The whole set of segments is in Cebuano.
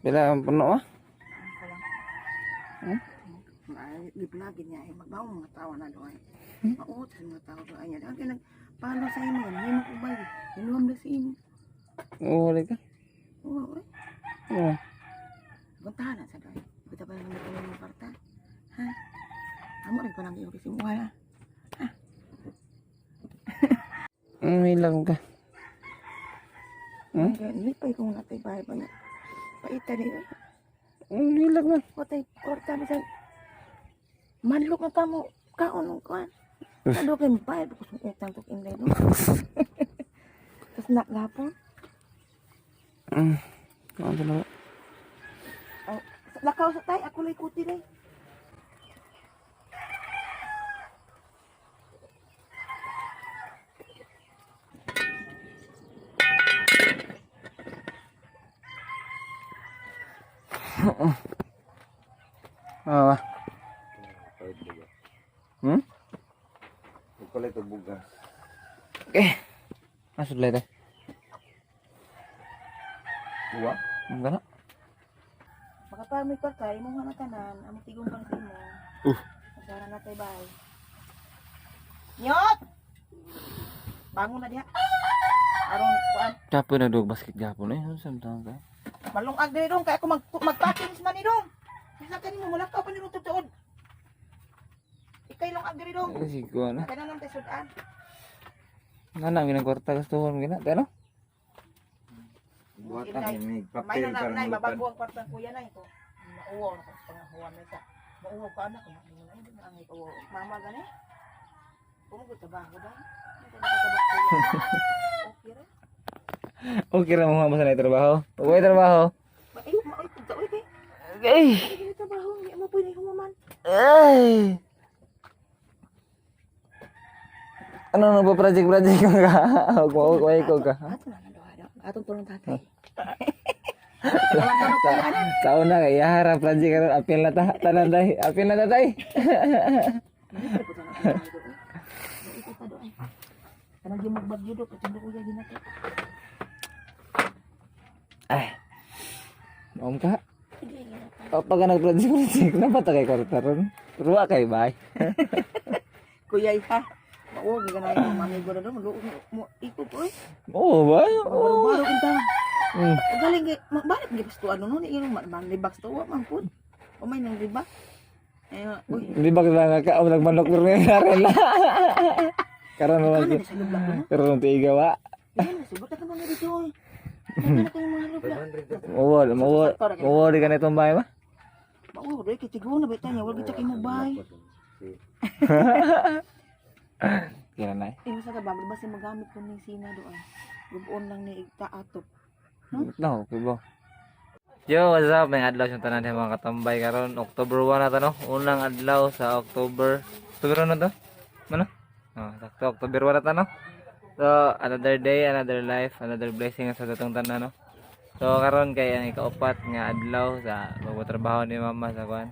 Pila ang puno ah? Ko lang. Ay, giplagin niya ay magbaong mga tao na doon. Mauot sa mga tao doon niya. Ang kinag palo sa imo yan, himo ko bay. Hinuam na sa imo. Oo, wala ka. Oo, oy. Oo. Guntahan na sa doon. Kita pa naman ito ng kwarta. Ha? Amo rin pa lang iyo kasi mo ha. Hilag ka. Hmm? Lipay ko natay bahay pa niya. Paita ni. Hilag na. Watay kwarta bisan. Manlok na tamo kaon og kuan. Ano kay bayad ko sa utang tok inday no. Tapos na gapon. Ano na? Oh, lakaw sa tay ako lay kuti day. Ah. Palit bugas. Hmm? Magpalit og bugas. Eh. Masud lah tayo. Uwa? Ang gana. Makapag may kwarta imong nga tanan, amo tigong pang sa imo. Masara na tay bay. Nyot! Bangon na diha. Aron kuan. Kapo na dog basket gapon eh. Ano sa tawag ka? Malungag diri dong kay ako mag magpakinis man ni dong. Bisa kani mo mulakaw pa ni dong tuod. Ikay lungag diri dong. Eh, sige na. Kay na lang tay sudan. Nga na ginang kwarta gusto ko gina. Tayo no? Buhatan ni May papel na na para nay malupad. mabago ang kwarta kuya nay ko. Mauwaw na ko sa pangahuan na siya. Mauwaw ka anak ko. Mauwaw na hindi na ang ikaw. Mama gani. Kumugod trabaho ba? Hindi na trabaho. Okay ra. Okay ra mo sa na trabaho. Uy trabaho. Ay, maay pud oy kay. Ay. Ay, trabaho, hindi mo pwede humaman. Ay. Ano nang pa project project ka? Huwag mo ko ko ka. Ato na lang doha. Atong tulong tatay. Sa una kay yahara project karon apil na ta tanan tay. Apil na ta tay. Kanang yung magbagyo do, katundo ko yung ginatay. Ay. Maom ka. Kapag ka nag-project project na pa ta kay kwarta ron. Ruwa kay bay. Kuya iha. Mauwag ka na yung mamigo na doon. Mo, iko ko eh. Oo ba? Oo. Baro-baro kita. Ang galing kay, balik gi pasto ano no, ni yung man libak to wa man pud. O may nang libak. Eh, uy, Di ba kailangan ka? O nagmanok pero ngayon na rin la. Karon naman ano sa lublak no? karon tigawa. Yan, subot ka man dito oy. Ano na kayong mga lublak? Mawo, mawo, mawo di ka na itong bahay ba? Mauwag doy kay tigo na bita niya, wag gid kay mo bay. Kira na eh. Imo sa ka ba basta magamit ko ning sina doon. Gubuon lang ni igta atop. No, okay ba? Yo, what's up? May adlaw siyang tanan mga katambay karon October 1 na ta no. Unang adlaw sa October. October 1 na to? Ano? Oh, sakto October 1 na ta no. So, another day, another life, another blessing sa datong tanan no. So, karon kay ang ikaupat nga adlaw sa pagtatrabaho ni mama sa kuan.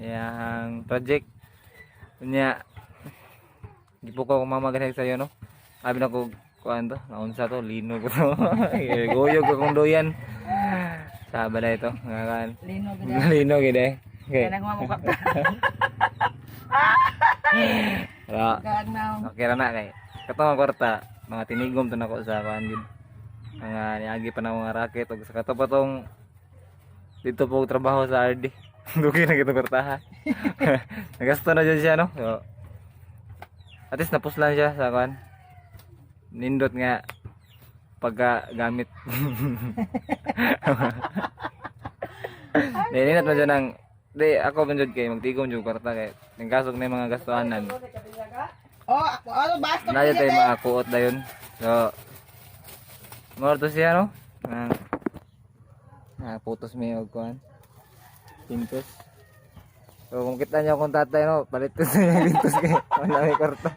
Iyang project. Unya gipuko ko mama ganay sayo no. Abi na ko kuan to, naunsa to, lino ko to. Guyog ko kong duyan. Sa balay to, nga kan. Lino Lino gid eh. Okay. Kanang mamukha. Ra. Kaag na. Okay ra na kay. Katong ang kwarta, mga tinigom to nako sa kuan gid. Mga niagi pa na mga racket ug sa kato pa tong dito po og trabaho sa RD. Dugi na kitong kwartaha. Nagasto na dyan siya no. So, at least napuslan siya sa kuan. Nindot nga pagka gamit. Di, nindot man dyan ang di ako man jud kay magtigom jud kwarta kay nagkasog na yung mga gastuhanan. Oh, ako ano basta. Wala tayo mga kuot dayon. So, more to siya, no? Ang putos may og kuan. Pintos. So, kung kita niyo akong tatay, no, palit ko sa inyo pintos kay wala may kwarta.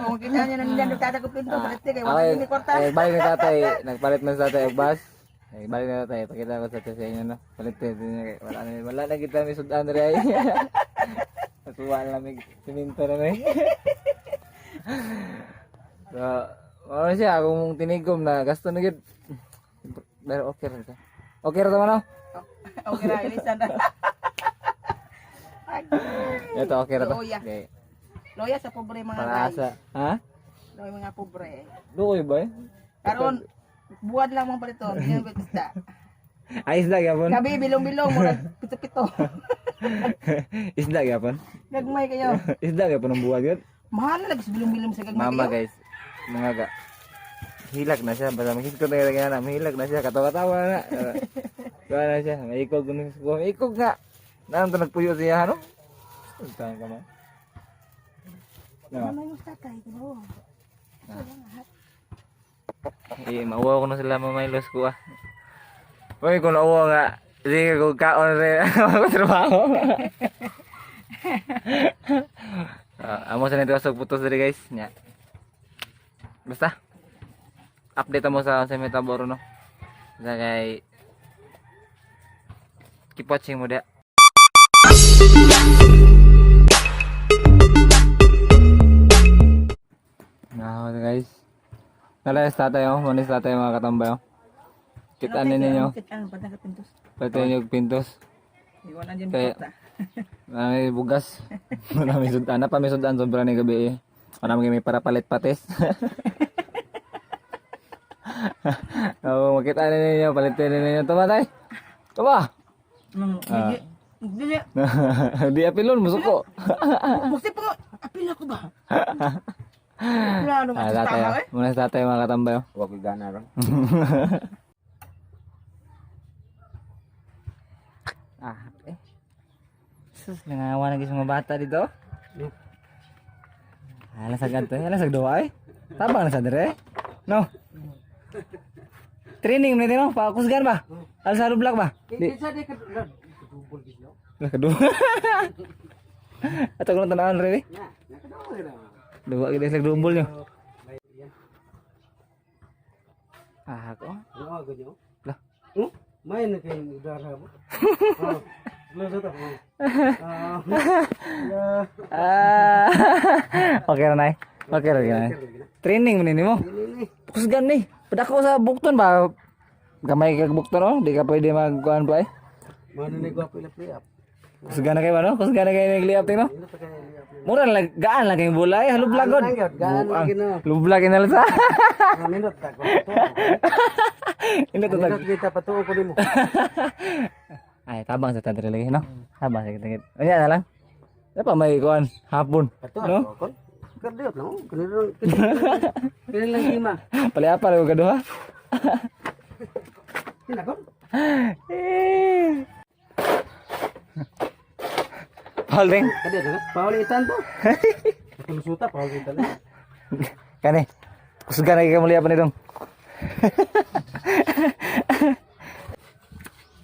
Kung kita niya nandiyan do tata ko pinto palit kay wala Okay, ni kwarta. eh, balik na tatay, nagpalit man sa tatay og bus. Eh, balik na tatay, pakita ko sa inyo, no. Palit ko sa inyo kay wala na kita may sudan diri ay. Nasuwa na lamig, siminto na may. So, ano siya, akong tinigom na gasto na gid. Pero okay ra to. Okay ra to man, no? Okay ra, ilisan na. Ay, Ito okay ra to. Luya. Okay. Loya sa pobre mga Para guys. sa ha? Loya mga pobre. Duoy ba eh? Karon buwan lang mong paliton, hindi na isda. Ay, isda gyapon. Gabi bilong-bilong murag pito-pito. Isda gyapon. Gagmay kayo. Isda gyapon ang buwag yun. Mahal na lagi sa bilong-bilong sa gagmay Mama kayo. guys, mga ga. Hilak na siya, basta mahiskot na kaya na, mahilak na siya, katawa-tawa na. Kuha na siya, maikog na siya, maikog nga. Naam to nagpuyo siya, ano? Saan ka man? No. Ano yung tatay, di ba? Eh, mauwaw ko na sila mamaylos ko ah. Uy, kung nauwaw nga, sige kung kaon rin, ako trabaho. Ah, amo sa nito sa putos diri guys. Nya. Basta update mo sa Metaboro no. Sa kay keep watching mo da. Now guys. Nala sa tatay oh, manis tatay mga katambay oh. Kita ni ninyo, Kita ang patang kapintos. pati yung pintos. Iwan andyan Kaya- bukota. Marami bugas. Marami sudan. Napa may sudan sobra ni gabi eh. Marami kami para palit patis. Oo, makita na ninyo, palitin na ninyo. Tama tay. Tama. Dili. Dili. Di apilon, musuko. Bukti pa ko. Apil ako ba? Wala nung Ah, tatay. tama Oh. eh. Muna sa tatay mga katambay. Oh. Wa ko'y gana ron. Ah, eh. Sus, nangawa na guys mga bata dito. Alas agad to, alas agad eh. Tabang na sa dire. No. Training mo no, pakusgan ba? Alas sa block ba? Di. Lah kedua. Ato ko na tanawon re. Dua gid sa dumbol nyo. Ah, ako. Lah. Main na kayo udara mo. Oh, slow sa to. Ah, Ah. Okay ra nay. Okay ra nay. Training man nimo. Kusgan ni. Padako sa bukton ba? Gamay kag bukton oh, di ka pwede magkuan pa eh. Mano ni gwapo ila play up. Kusgan na kayo ba no? Kusgan na kayo nagliap no? Ino pa kayo liap. Mura lang gaan lang kayong bola eh, halublag god. Gaan lang gino. Lublag inal sa. Nindot ta ko. Hindi to tag. Nindot kita patuo ko nimo. Ay, tabang sa tadre lagi no. Tabang sa kitang. Unya na lang. Dapat may kuan hapon. Patuo No? ko. Kadiyot lang. Kanilo kanilo lang lima. Paliapa ra ko kaduha. Kina ko. Eh. Holding. Kadiyot lang. Pauli itan to. Kulusuta pauli itan. Kani. Kusgan lagi kamu lihat apa nih dong?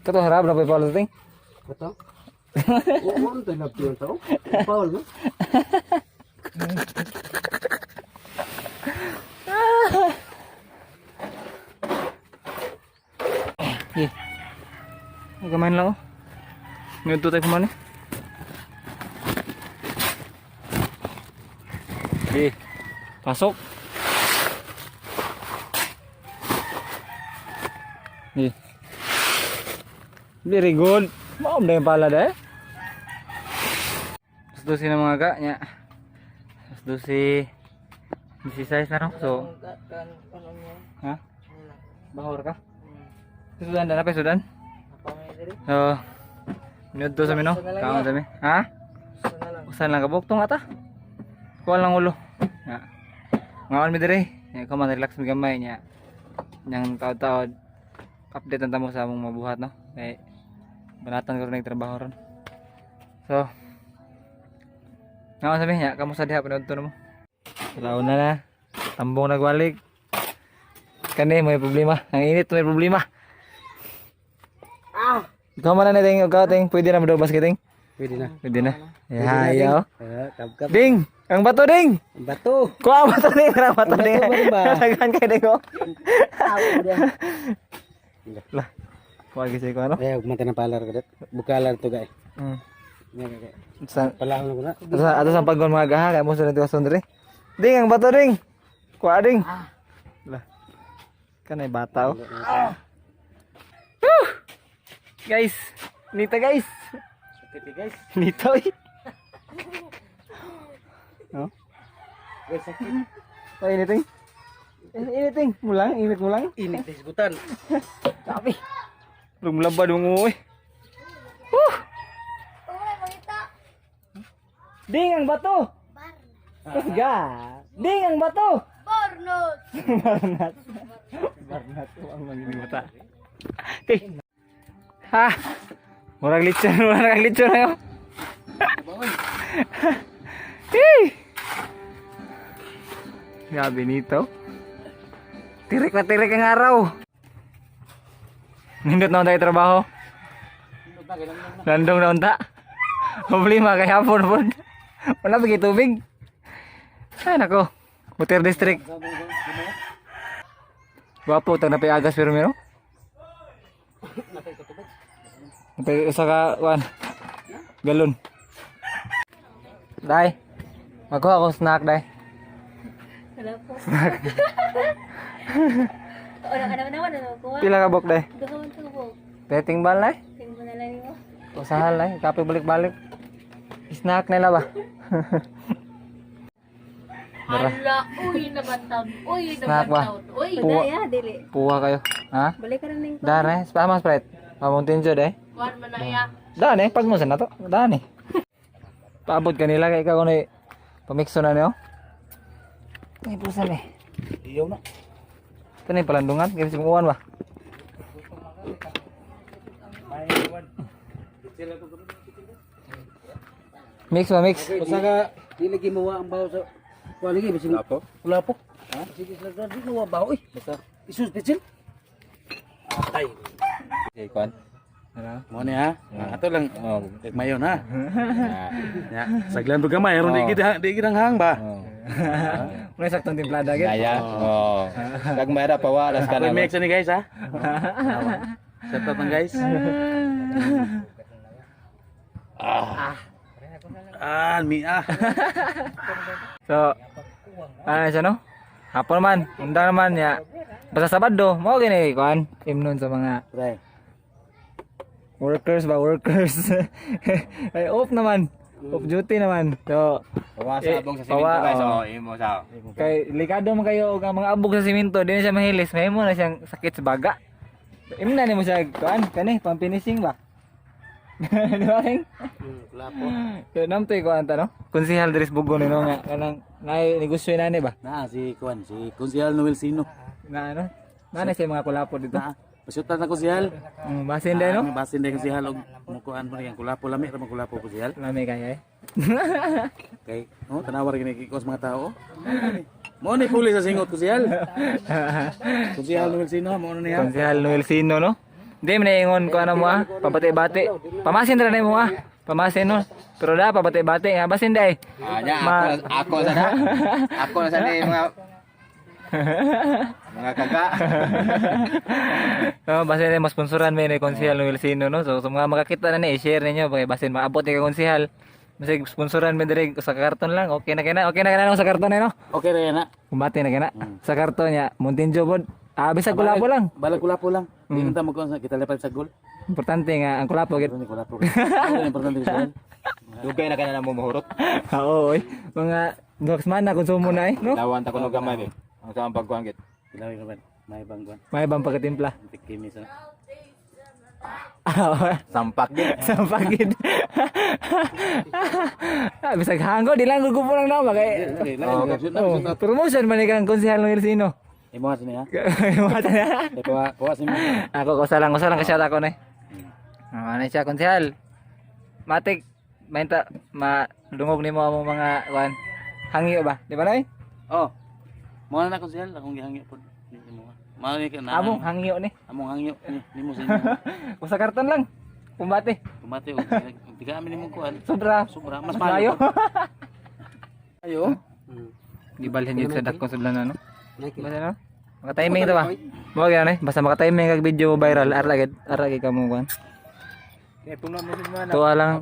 Kau tuh harap berapa Paul ting? Pato. Oo, to love yun to. Paul no. Iya. Kemain lang oh. Ngedut tayo kemana? Di. Pasok. Di. Very good. Maom na yung pala deh. Alas 12 na mga ka. Nya. Alas 12. 16 na no. So, Ano niya? ha? Bahor ka? Sudan na pa sudan? So, minuto sa mino. Kaon sa mi. Ha? Usan lang kabuk tong ata. Kuan lang ulo. Ya. Ngaon mi dire. Ya, ko man relax mi gamay nya. Nyang taod-taod update ang tamo sa among mabuhat no. Kay banatan ko rin trabaho ron. So, ngaon sa mi nya, kamusta diha panood mo? Laon na na. Tambong nagwalik. Kani may problema. Ang init may problema. Ah. Ikaw man na ting, ikaw ting, pwede na mo daw basketing. Pwede na. Pwede na. Ya, ayaw. Eh, kabkab. Ding! Ang bato ding! Bato. Kuha ang bato ding! Ang bato ding! bato ba rin ba? Naghan kay ding oh. Lah. Kuha kasi ko ano? Eh, ug man palar ko det. Bukalan to gay. Hmm. Sa Palahon ko na. ato sa paggon mga gaha kay mo sa nito diri. Ding ang bato ding. Kuha ding. Lah. Kanay bata oh. Guys, nita guys. Sakit eh, guys. Nita oy. No? Guys, sakit. Oy, initing. Initing, mulang, init mulang. Init na isgutan. Grabe. Lumlaba dong oy. Woo! Ding ang bato. Barnat. Ding ang bato. Barnat. Barnat. Barnat ang magiging bata. Okay. Ha. Murag lechon, murag lechon na yo. Hey! Grabe nito. Tirik na tirik ang araw. Nindot na tayo trabaho. Landong na unta. Problema kay hapon po. Wala ba tubig? Ay nako. Water District. Gwapo tag napiagas pero mero. Napay usa ka kuan. Galon. Dai. Magkuha ako snack dai. Wala po. Wala ka naman naman, ano ko? Pila ka bok dai? Gahon to po. Peting bal dai. Tingnan mo na lang mo. Usahan dai, kape balik-balik. Snack nila ba? Hala, uy, nabantaw. Uy, Snack ba? nabantaw. Uy, Puwa, Ya, dili. puwa kayo. Ha? Balik ka rin ng Daan eh, spama Sprite. Pamuntin jud eh. kuhan man na iya. Daan eh, pag mo sa nato. Daan eh. Paabot kanila kay ikaw kuno pamixo na niyo. Ay pusa eh. Iyaw na. Kani palandungan, kay bisag uwan ba? Mix ba mix? Usa ka di lagi mawa ang baho sa kuan lagi bisig. Lapo? Lapo. Ha? Sige sila di mawa baho eh. Basta. Isus pitsil. Atay. Okay, kuan. Ano? Mo ni ha. Ato lang Oh. mayon ha. Ya, saglan to gamay aron di gid di gid ang hang ba. Oh. Muna saktong timplada gid. Naya. Oh. Kag mayra pawa ras ka na. Remix ni guys ha. Shout out lang guys. Ah. Ah, mi ah. So, ano siya no? Hapon man, undang naman ya. Basta Sabado, mao gini kuan imnon sa mga Try. workers ba workers. Ay off naman. Off duty naman. So, Pawa Eh, sa abong sa pawa, simento guys. oh. Oh, imo sa. kay likado man kayo og ang mga abog sa simento, di na siya mahilis, mahimo na siyang sakit sa baga. Imna nimo siya kuan kani pang finishing ba? Di ba ring? Lapo. So, namtoy kuan ta no? Konsihal diri sa Bugo ni no nga kanang naay negosyo na ni ba? Na si kuan si Konsehal Noel Sino. Na ano? Na na siya mga kulapo dito. Na. Pasutan na Konsehal. Basin dai no? Ah, Basin dai Konsehal og mukuan mo yang kulapo lami ra man kulapo Konsehal. Lami kaya eh. Okay. Oh, tanawa ra gini kikos mga tao. Mo ni puli sa singot Konsehal. Konsehal Noel Sino mo na niya. Konsehal Noel Sino no? Hindi man ingon ko ano mo ah, pabati-bati. Pamasin ra na mo ah. Pamasin no. Pero da pabati-bati nga basin dai. Ah, nya ako ako sa na. Ako na sa ni mga mga kaga. Oh, basin dai masponsoran may ni Konsehal Noel Sino no. So, sa mga makakita na ni i-share ninyo kay basin maabot ni kay Konsehal. Masig sponsoran mi diri sa karton lang. Okay na kay na. Okay na kay na sa karton na no. Okay ra yan na. Kumbate na kay na. Sa karton niya, Montenjo pod. Ah, bisag kulapo lang. Balag kulapo lang. Di man ta magkuan sa kita lapad sa goal. Importante nga ang kulapo gid. Importante kulapo. Ano importante Konsehal? Dugay na kana mo mahurot. Oo, oy. Mga dogs man na konsumo na eh, no? Lawan ta kuno gamay eh. Ang sa pagkuan git. Ilawi ka ba? May bangguan. May bang pagkatimpla? Tikimi sa. Ah, Sampak git. sa pagid. Ah, bisag hanggo di lang gugupo lang na kay. Oh, promotion man ni kang konsehal ng Irsino. Imo ha sini ha. Mata na. Eh pawa pawa sini. Ako kusa lang kasi ako na. Ah, ano siya konsehal? Matik mainta madungog nimo ang mga kuan. Hangyo ba? Di ba nay? Oh. Mo na na Konsehal akong gihangyo pod. Ni imo ha. Mao ni ka na. Among hangyo ni. Among hangyo ni nimo sa inyo. Usa karton lang. Kumbate. Kumate og tiga amin nimo kuan. Sobra. Sobra mas Mas maayo. Ayo. Gibalhin yun sa dako sa blana no. Basta no? Maka-timing ito ba? Mo gyud eh. Basta maka-timing kag video viral ara gid ara gid kamo kuan. Tuwa lang.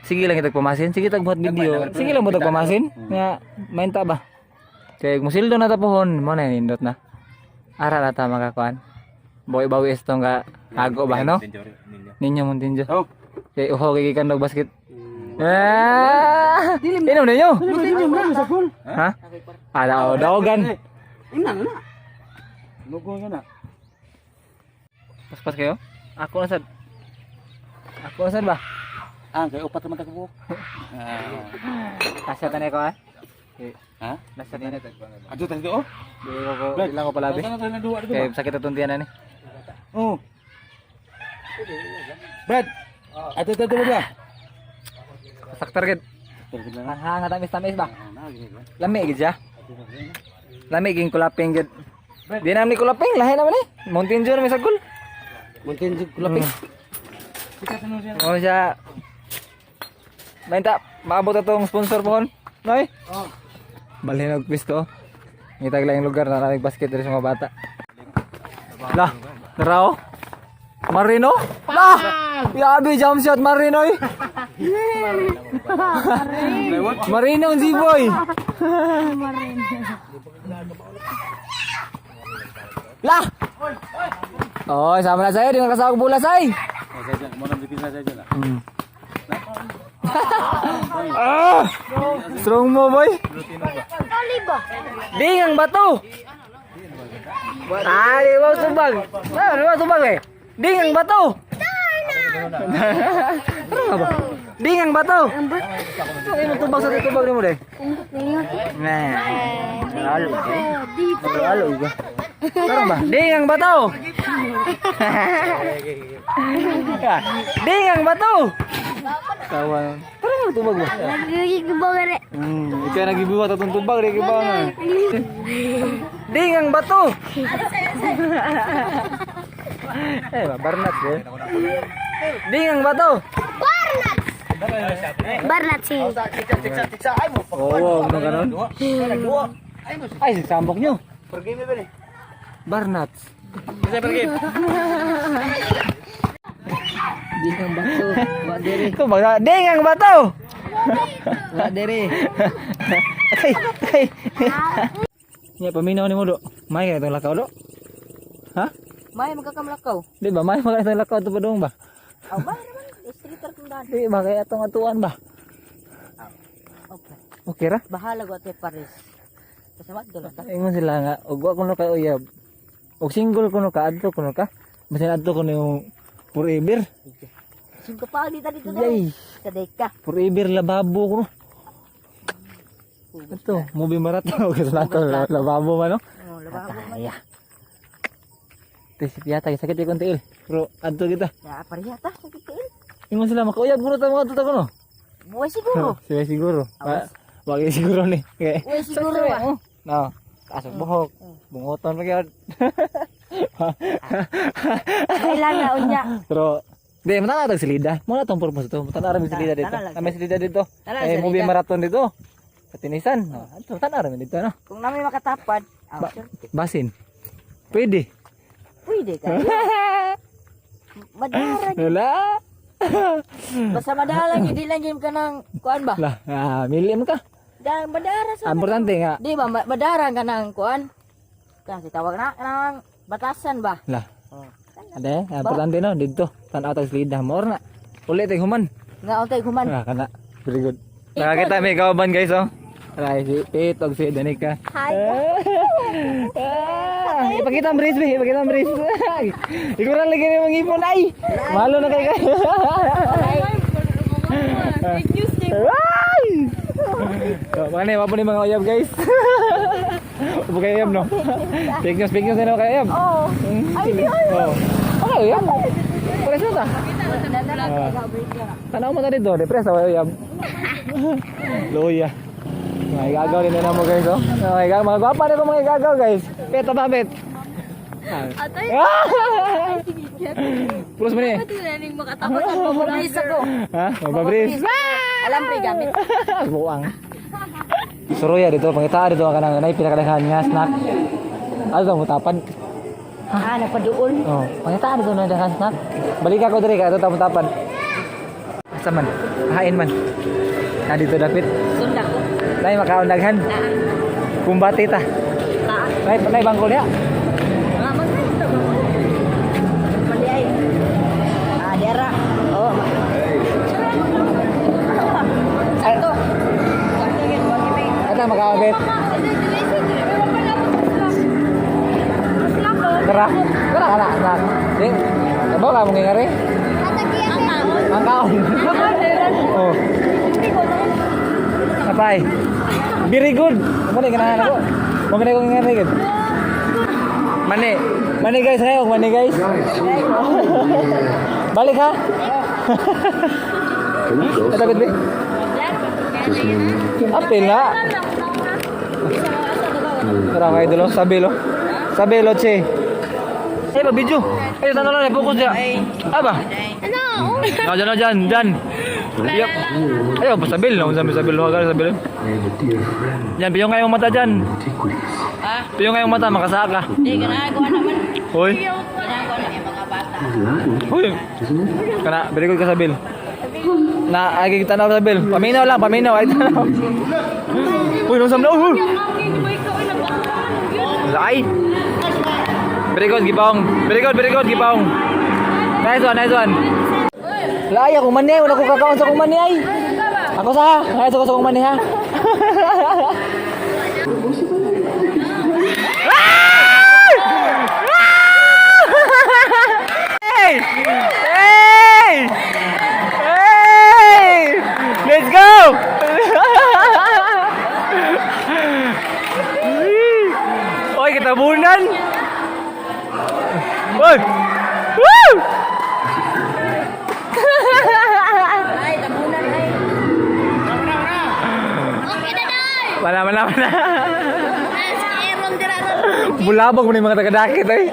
Sige lang itag pamasin, sige tag buhat video. Sige lang buhat pamasin. Nga mainta ba? Kay musildo na tapuhon, mo na nindot na. Ara na ta makakuan. Bawi-bawi istong ka hago ba no? Ninyo Montinjo. Oh. Kay uho kay gikan og basket. Ah! Inom ninyo. Montinjo man sa gol. Ha? Ah, daw daogan. Ina na. Lugo ka na. Paspas kayo? Ako na sad. Ako na sad ba? Ah, kay upat naman tagbuok. Ah. Nasa tanay ko ah. Okay. Ha? Nasa tanay. Adto tayo oh. Di ko di lang ko palabi. Asa na tayo na duwa dito Kay ba? sakit atong tiyan ani. Oh. Brad. Adto tayo ba? Saktar gid. Ang hanga tamis-tamis ba? Lami gid siya. Lami ging kulaping gid. Di naman ni kulaping, lahi naman eh. Mountain Dew naman sa gul. Mountain Dew Kulaping. Oh siya. Mainta, maabot atong sponsor pohon. Noy. Oh. Balhin og pisto. Ngitag lang yung lugar na namig basket diri sa mga bata. Lah, narao. Marino? Lah! Yabi jump shot Marino eh. Marino ang Z-boy. Lah! Oh, sama na sa'yo. Di nga kasawag bola say. Mo nang dipisa sa dyan. Ah! Strong mo, boy. Ding ang bato. Ah, di ba tubag? Ah, di ba tubag eh? Ding ang bato. Ano nga ba? Ding ang bato. Ito mo tubag sa tubag nimo dai. Nah. Halo. Halo ba? Karon ba? Ding ang bato. Ding ang bato. Tawa. Tara nga tubag ba? Ikaw nagibuhat atong tubag di kibaw na. Ding ang bato. Eh, ba barnat eh. Ding ang bato. Barnat si. Oo, ano ganon? Ay, sambok nyo. Barnats. Ding ang bato. Wa dere. Ito, ding ang bato. Wa dere. Ay, ay. Nya paminaw ni mo do. May kaya itong lakaw do. Ha? May magkakamlakaw. Di ba? May mga itong lakaw ito pa doon ba? Aw ba naman streeter kung daan. Di ba? Kaya itong atuan ba? Okay. Okay ra? Bahala ko ate Paris. Kasama dolo ta. Ingon sila nga, og wa kuno kay uyab. Og single kuno ka, adto kuno ka. Basin adto kuno yung forever. Singko pa dito dito. Yay! Sa deka. Forever lababo kuno. Ito, movie marathon. Okay, sa nato, lababo man, no? Oh, lababo man. Ataya. Tisip yata, sakit yung konti, il. Pero, adto kita. Ya, pareha ta sakit kail. Ingon sila, makauyab kuno ta mga adto ta kuno. Buhay siguro. Siya siguro. Wag siguro ni. Okay. Buhay siguro ah. No. Taas ang buhok. Bungoton pa gyud. Kailan na unya. Pero di matanaw tag silida. Mo na tong purpose to. Matanaw ra mi silida dito. Tanaw lang. Nami silida dito. Tanaw Eh sa movie silida. marathon dito. Sa Tinisan. Oh, adto tanaw ra mi dito no. Kung namin makatapad, ah, sure. Basin. Pwede. Pwede ka. Madara. Wala. Basta madara hindi lang yun ka ng kuan ba? Lah, ah, mili mo ka. Da, madara sa. Ang Importante nga. Di ba madara ka ng kuan? Kasi tawag na ng batasan ba? Lah. Oh. Ade, ang importante no dito. Tanaw tag silida mo na. Ulit tag human. Nga untay human. Ah, kana. Very good. Nakakita may kauban guys oh. Ay, si Pete og si Danica. Hi. Ah, ipakita ang brace, be. Ipakita ang brace. Ikaw na lagi na mga ipon ay. Malo na kay kay. Fake news ni. Ay! So, mga ni, wapo ni mga uyab guys. Upo kayo uyab no. Fake news na naman kayo uyab. Oo. Ay, di ay. Okay, uyab. Preso ta. Ah. Tanaw mo na dito, de preso uyab. Loya. Mga igagaw din na mo guys oh. Mga igagaw, mga gwapa na ko mga igagaw guys. Pet, pabit. Atay, Ah! Pulos mo ni. pati na ning makatapos ang Mababris ako. Ha? Mababris. Alam pre gamit. Buang. Suruya dito, pangitaan dito ang kanang nay pinakadaghan nga snack. Ano mo tapan? Ah, napaduol. Oh, pangitaan dito na daghan snack. Balik ako diri kay ato ta tapan. Asa man? Hain man. Na dito dapit. Sunda ko. Nay makaon daghan. Kumbati ta. Taa. Nay nay bangko niya. Nga magkanta ba? Kara. Kara kana na. Ding. Kabaw ka mong ngari? Ang kaon. Ang kaon. Oh. Napay. Very good. Mo ni ganahan ako. Mo gani ko ngari gid. Mani. Mani guys, kayo mani guys. Balik ha. Dapat be. Apil na. Tara kayo dulo, sabi lo. Sabi lo, che. Eh, ba video. Eh, tanaw lang, focus dia. Aba. Ano? No, dyan, no, dyan, dyan. Yep. Ayaw, pasabil. No, sabi, sabil. Huwag sabil. Yan, piyong kayong mata dyan. Piyong kayong mata, makasaka. Di ganahan ko naman. Hoy. Ganahan ko na yung mga bata. Hoy. Kana, very good ka sabil. Na, ay, tanaw sabil. Paminaw lang, paminaw. Ay, tanaw. Uy, nung samla. Uy, uy. Ay. Very good, gibong. Very good, very good, gibong. Nice one, nice one. Lay, ako man niya. Wala ko kakaon sa akong mani ay. Ako sa, ay ako sa akong mani ha. Hey! Hey! Hey! Let's go! Oy, kitabunan! Oy! Woo! Ay, tabunan ay. Okay na dai. Wala, wala, wala. As Aaron Dirano. Bulabog mo na yung mga taga-dakit eh.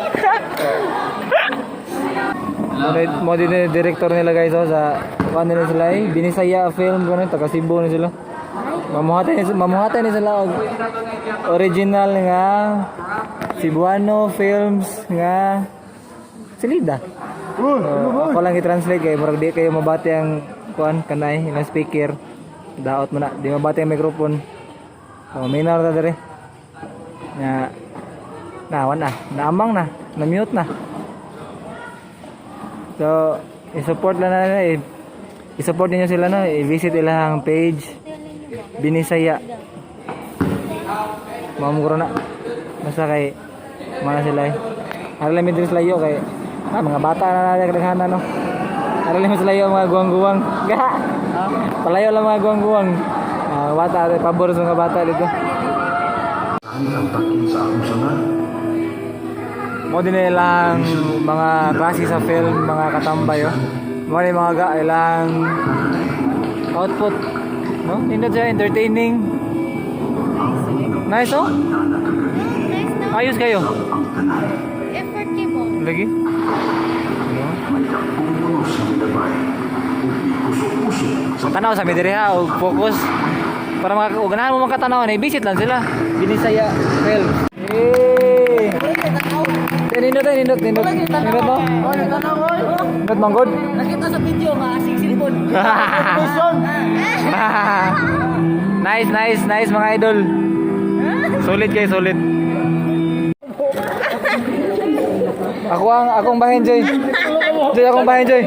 Mo din yung director nila guys oh, sa kuan nila sila eh. Binisaya film kuno taga Cebu ni sila. Mamuhatay ni sila og original nga Cebuano films nga silida. So, ako lang i-translate kay murag di kayo mabati ang kuan kanay ilang speaker. Daot mo na, di mabati ang microphone. So, minar ta dire. Na nawan na, naamang na, na-mute na. So, i-support lang na eh. I-support niyo sila no, i-visit ilang page Binisaya. Mamugro na. Basta kay mana sila eh. Ara lang diri sila yo kay mga bata na na kadaghanan no. Ara lang sila yo mga guwang-guwang. Ga. Palayo lang mga guwang-guwang. Bata, pabor sa mga bata dito. Mo din ilang mga klase sa film, mga katambay oh. Mo ni mga ga ilang output. No? Nindot siya entertaining. Nice oh. Nice no. Ayos kayo. Effort kay mo. Lagi. No? Tanaw sa mi diri ha og focus para maka og ganahan mo makatanaw na visit lang sila. Binisaya film. Hey. Nindot nindot nindot. Nindot no? Nindot manggod. Nakita sa video nga asing silbon. Nice, nice, nice mga idol. Solid kayo, solid. Ako ang akong bahin, Joy. Joy, akong bahin, Joy.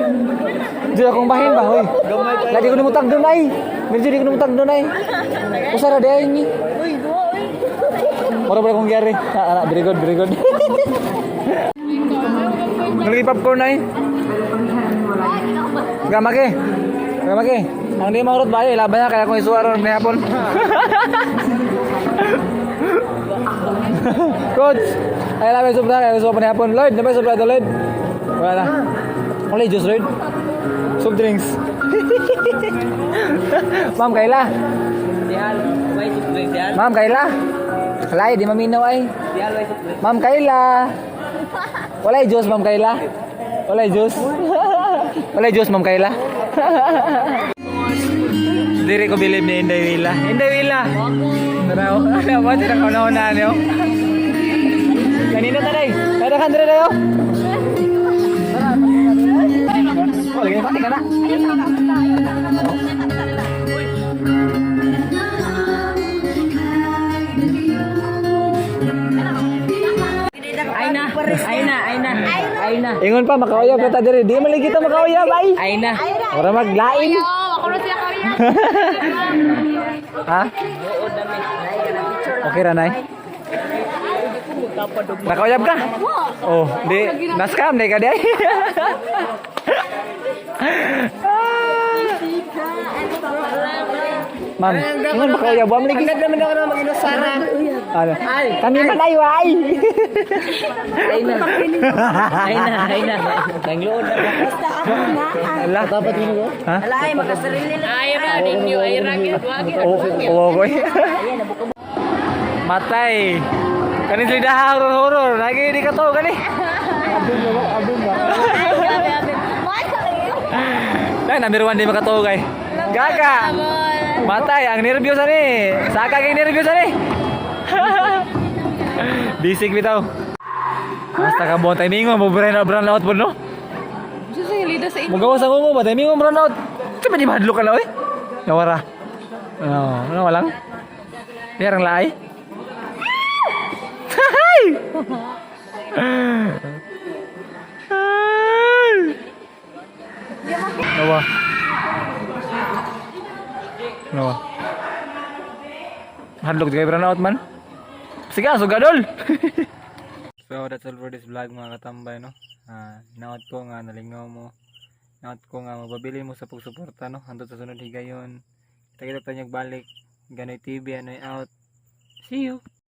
Joy, akong bahin ba, hoy. Lagi ko namutag doon ay. Medyo di ko namutag doon ay. Usara di ay ni. Mura ba akong gyari? Ah, ah, very good, very good. Nalagi popcorn ay. Gamake. Gamake. Ang di maurot ba ay laban na kaya kung isuwa ron may hapon. Coach, ay laban sobra kaya isuwa pa ni hapon. Lloyd, nabay sobra to Lloyd. Wala na. Wala yung juice Lloyd. Soft drinks. Ma'am Kayla. Ma'am Kayla. Kalay, di maminaw ay. Ma'am Kayla. Wala yung juice, Ma'am Kayla. Wala yung juice. Wala yung juice, Ma'am Kayla. Diri ko bilib ni Inday Wila. Inday Wila! Tara, oh. Ano ba? Tira ko na niyo. Kanina taday. Tada kan dire dayo. Oh, lagi pati ka na. Ay na, ay na, ay na. Ay na. Ingon pa makauyab ka ta dire. Di man lagi kita makauyab ay. Ay na. Ora maglain. Oh, ako na sila kaya. Ha? Okay ra nay. Nakauyab ka? Oh, di na-scam di ka di ay. Ma'am, ngon makauyab wa man lagi. naman ako na mag-inusara. Ano? Kami man ay way. Ay na. Ay na, ay na. Nangluod na. Basta ako na. Ala. Dapat mo. Ha? Ay, makasarili na. Ay, ra ninyo ay ra gyud wa gyud. Oo, oo ko. Matay. Kani sila horror horror. Lagi di ka to kani. Ay, grabe, grabe. Mahal ka kayo. Dai number 1 di makatuo kay. Gaga. Matay ang nervyos ani. Saka kay nervyos ani. Bisig bitaw. Basta ka buong timing mo, brown out, brown out po, no? Mugawas ang ungo ba? Timing mo, brown out. Di ba di mahadlok ka na, oy? Nawara. Ano, ano, walang? Di, ang laay. Hay! Ay! Nawa. Nawa. Hadlok di kayo brown out man. Sige, sugadol. So that's all for this vlog, mga katambay, no. Ah, naot ko nga nalingaw mo. Naot ko nga mababili mo sa pagsuporta, no. Hantod sa sunod higayon. Kita-kita tayo balik. Ganoy TV, anoy out. See you.